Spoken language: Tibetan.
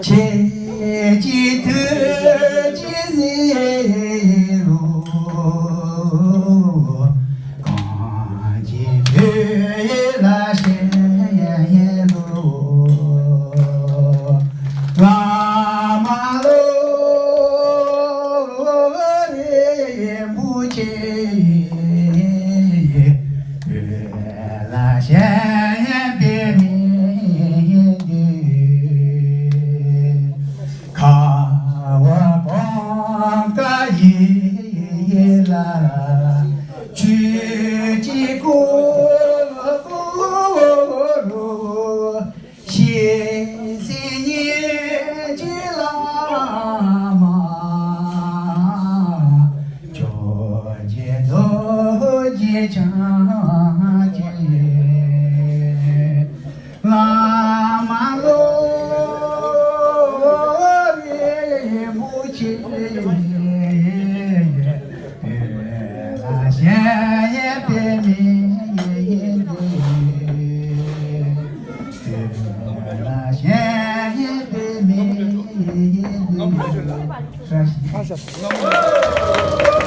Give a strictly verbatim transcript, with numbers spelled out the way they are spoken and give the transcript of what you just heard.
ཁྱེད་ཀྱི་ཐུགས་ཀྱི་ཟེར་རོ། གང་གི་ཐུགས་ལ་ཞེན་རོ། བླ་མ་ལོ་རིན་པོ་ཆེ། ལ་ཞེན་པའི་མི་འདུག་ཁ་བ་བང་ཀ་ཡིན་ལ། ཆོས་ཀྱི་སྐུ་རུ། ཤེས་སྲིད་ཉིད་ཀྱི་བླ་མ། ཇོ་བོ་རྗེ་རྡོ་རྗེ་འཆང་ཆེན། བླ་མ་ལོ་རིན་པོ་ཆེ། ལ་ཞེན་པའི་མི་འདུག་ལ་ཞེན་པའི་མི་འདུག་ཨ་ཤ།